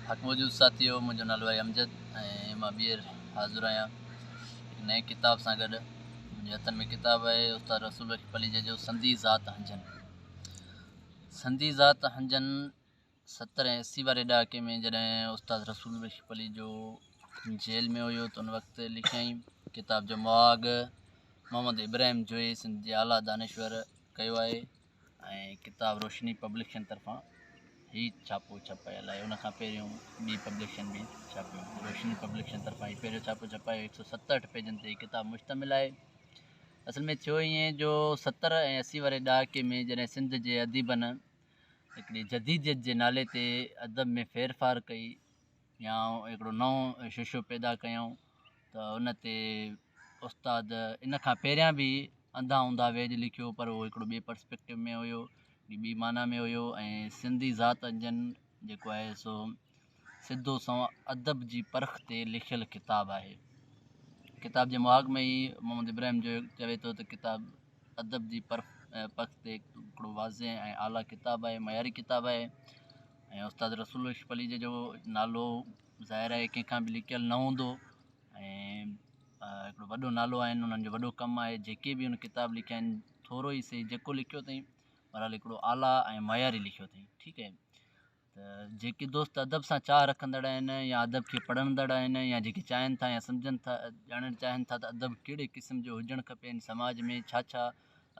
حق موجود ساٿيو منهنجو نالو آهي امجد ۽ مان ٻيهر حاضر آهيان هڪ نئين ڪتاب سان گڏ. منهنجي هٿن ۾ ڪتاب آهي استاد رسول بخش پليجي جو سندي ذات هنجن. سندي ذات هنجن 70 ۽ 80 واري ڏهاڪي ۾ جڏهن استاد رسول بخش پليجو جيل ۾ هيو ته ان وقت لکيائين. ڪتاب جو مهاڳ محمد ابراهيم جويي سنڌ جي اعليٰ دانشور ڪيو آهي. ۽ ڪتاب روشني پبلڪشن طرفان هي ڇاپو ڇپايل آهي. ان کان پهريون ٻي پبلڪشن به ڇاپيو. روشني پبلڪشن طرفان هي پهريون ڇاپو ڇپايو. 167 پيجن تي هي ڪتاب مشتمل آهي. اصل ۾ ٿيو ائين جو 70 ۽ 80 واري ڏهاڪي ۾ جڏهن سنڌ جي اديبن هڪڙي جديديت جي نالي تي ادب ۾ ڦيرڦار ڪئي يا هڪڙو نئون ششو پيدا ڪيائون ته ان تي استاد ان کان پهريان به انڌا اونڌا ويڄ لکيو پر اهو هڪڙو ٻئي پرسپيڪٽو ۾ هيو، هڪڙي ٻي معنيٰ ۾ هيو ۽ سنڌي ذات انجن جيڪو آهي سو سڌو سنئون ادب جي پرک تي لکيل ڪتاب آهي. ڪتاب جي مهاڳ ۾ ئي محمد ابراهيم جويو چوي ٿو ته ڪتاب ادب جي پرک تي هڪڙو واضح ۽ اعليٰ ڪتاب آهي، معياري ڪتاب آهي ۽ استاد رسول بخش پليجي جو نالو ظاهر آهي ڪنهن کان به لڪيل نه هوندو ۽ هڪڙو وڏو نالو آهن انهن جو وڏو ڪم آهي جيڪي به ان ڪتاب لکيا آهن ٿورو ئي سهي جيڪو لکيو اٿئي بهرحال هڪڙو اعليٰ ۽ معياري لکيو اٿئي ٺيڪ آهي ته جيڪي دوست ادب سان چاهه رکندڙ آهن يا ادب کي پڙهندڙ آهن يا جيڪي چاهين ٿا يا سمجهن ٿا ڄاڻڻ چاهين ٿا ته ادب ڪهڙي قسم جو هجڻ کپي هن سماج ۾ ڇا ڇا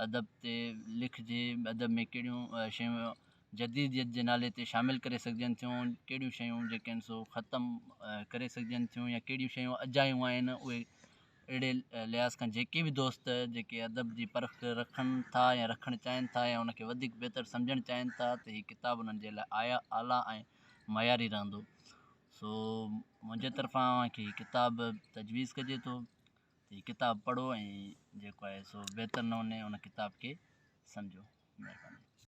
ادب تي لکجي ادب ۾ ڪهڙيون شيون جديديت جي نالي تي شامل ڪري سگهجن ٿيون، ڪهڙيون شيون جيڪي آهن سو ختم ڪري سگهجن ٿيون يا ڪهڙيون شيون اجايون آهن اهي اهڙي لحاظ کان جيڪي به دوست جيڪي ادب جي پرک رکن ٿا يا رکڻ چاهين ٿا يا ان کي وڌيڪ بهتر سمجهڻ چاهين ٿا ته هي ڪتاب انهن جي لاء آيا اعليٰ ۽ معياري رهندو سو منهنجي طرفان اوهان کي هي ڪتاب تجويز ڪجي ٿو ته هي ڪتاب پڙهو ۽ جيڪو آهي سو بهتر نموني ان ڪتاب کي سمجهو مهرباني.